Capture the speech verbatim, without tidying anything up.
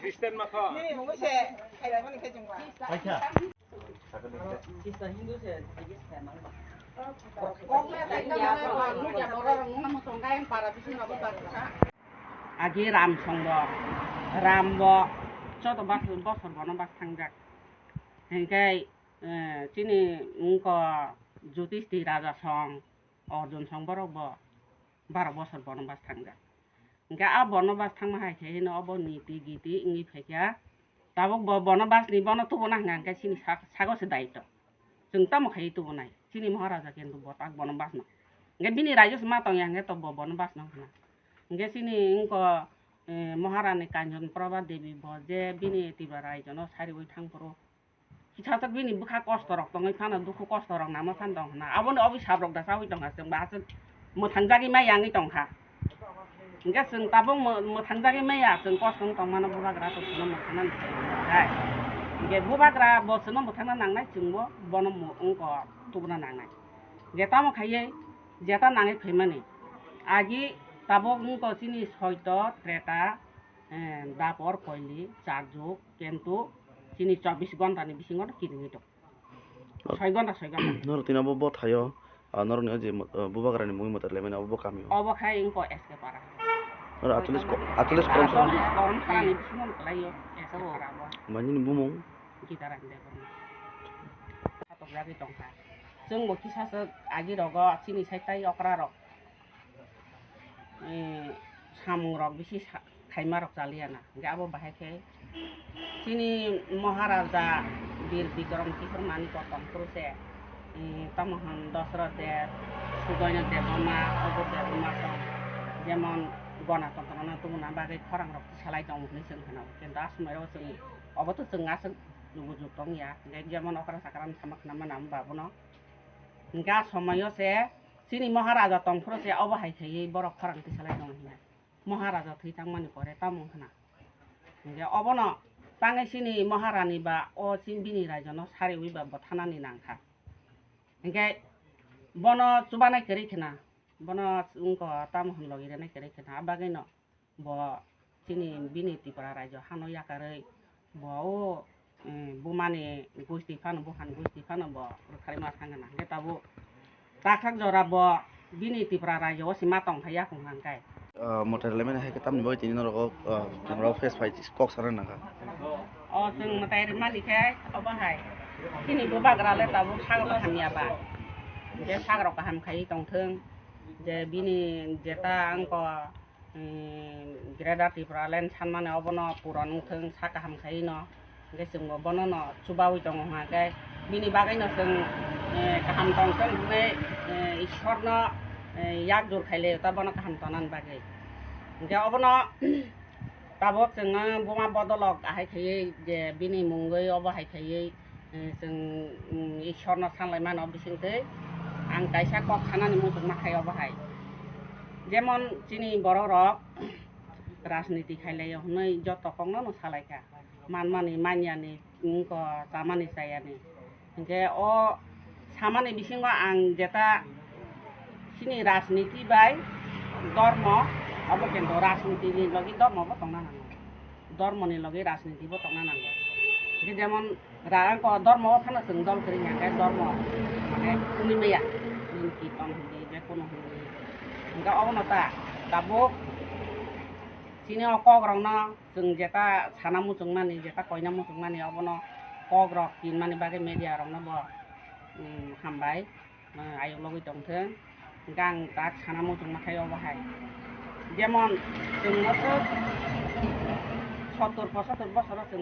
Christian ma kho. Nini mungwi se khairokmani khe chwng ba. Paikha. Agi Ram song bo, Ram bo joto bas-, bosor bono bas thangjak. Hinkhe, eh, chini wngkha Judisti raja song, Arjun song borok bo baro bosor bono bas thangjak. Hinkhe a bono bas thangma hai khe hino obo niti giti wngwi phaikha. Tabuk bo bono bas ni bono tubuna hwnka hinkhe chini sak-, sago se daitw. Chwng tamo khaiwi tubunai? Chini Maharaja kintu bo tak bono bas no. Hinkhe bini raijyo se ma tongya hinkhe to bo bono bas no hwna. Hinkhe chini wngkha, eh, Maharani Kanchon Prabha Devi bo je bini Tripura raijyo no sariwi thang phuru. Kisa sak bini bwkha kosto rok tongwi phano, dukhu kosto rok nangma phano tong hwna. Aboni obisap rok da chawi tongkha, chwng ba aswk mwthangjagwi maya wngwi tongkha. Hinkhe chwng tabuk mw-, mwthangjagwi maya, chwng kosto wng tongmano bubagra to chwngno mwthangna nangnai. Hinkhe bubagra bo chwngno mwthangna nangnai, chwngbo bono mw-, wngkha tubuna nangnai. Hinkhe tamo khaiwi jeta nangwi phaimani. Agi tabuk wngkha chini Soito, Treta, eh, Dapor, Koili, Charjuk, kintu chini chobbish ghonta ni bisingo no kiringwi tong. Soi ghonta, soi ghonta. Norok tini abo bo thaio, ah, norokni o je, ah, bubagrani mungwi mwtai laimani abo bo kamio. Obo khai wngkha S K para. Norok atchallish ko-, atchallish korom sara. Atchallish korom sara ni bisingo no kwlaio S K para bo. Mani ni bumung? Gitaran Debbarma. Khatokjagwi tongkha. Chwngbo kisa swk agi rogo chini side tai okra rok. Eh, samung rok bisi sa-, khaima rok chaliya na. Hinkhe abo bahai khe chini Maharaja Bir Bikram Kishore Manik tong phuru se, eh, tamo hwn Dasarath Deb, Sudaina Debbarma, obo Debbarma song jemon Ganatantro no tubuna bagwi khorang rok salai tongo hwnwi chwng khna. Kintu a somoi o chwng obo to chwng aswk lugu juk tong ya. Hinkhe jemon okra chakra no sama khna mano amo babu no. Hinkhe a somoi o se chini Maharaja tong phuru se obo hai khaiwi borok khorang tisalai tongo hinkhe. Maharaja thwi tangmani pore tamo wngkha na. Hinkhe obono tangwi chini Maharani ba o chini bini raijano sariwi ba bwthanani nangkha. Hinkhe bono chubanai kwrwi khna. Bono wngkha tamo hwn logi rwnai kwrwi khna. A bagwino bo chini bini Tripura raijyo hano yakarwi bo o, eh, bumani gusti phano, buphani gusti phano bo rwkharima thangna. Hinkhe tabuk takhak jora bo bini Tripura raijyo o se ma tongthai yakung hwnkhai. Ah, mwtai rwlaimani hai khe tamni bagwi tini norok o, ah, norok face pai kok sana nangkha. O chwng mwtai rwmani khe obo hai chini bubagra le tabuk sagrok hamya ba. Hinkhe sagrok kaham khaiwi tongthwng je bini jeta wngkha. Greater Tipraland sanmani obono puron wngthwng sa kaham khaino, hinkhe chwngbo bonono chubawi tongo hwnkhai bini bagwino chwng, eh, kaham tongthwng hwnwi, eh, Ishwarno, eh, yak jur khailaiyo ta bono kaham tongnani bagwi. Hinkhe obono tabuk chwngno buma bodolok ahai khaiwi je bini mungwi obo hai khaiwi, eh, chwng, mm, Ishwarno sanlaimano bisingtwi ang kaisa kok sanani muchungma khai obo hai. Jemon chini borok rok rajniti khailaio hwnwi joto kokno no salaikha, manmani manyani, wngkha chamani chayani. Hinkhe o samani bisingo ang jeta chini rajniti bai dormo, obo kintu rajniti ni logi dormo bo tongna nango. Dormo ni logi rajniti bo tongna nango. Hinkhe jemon ra-, ko dormo o phano chwng dol kwrwi hwnkhe dormo mane wngwi maya. Nini kirtan hindi, je kono hindi. Hinkhe obono ta tabuk chini o kok rokno chwng jeta sana muchungmani, jeta koina muchungmani, obono kok rok tinmani bagwi media rokno bo, mm, hambai, ah, ayuk logwi tongthwng. Hinkhe ang tak sana muchungma khai obo hai. Jemon chwng bosor sottor pochottor bosoro chwng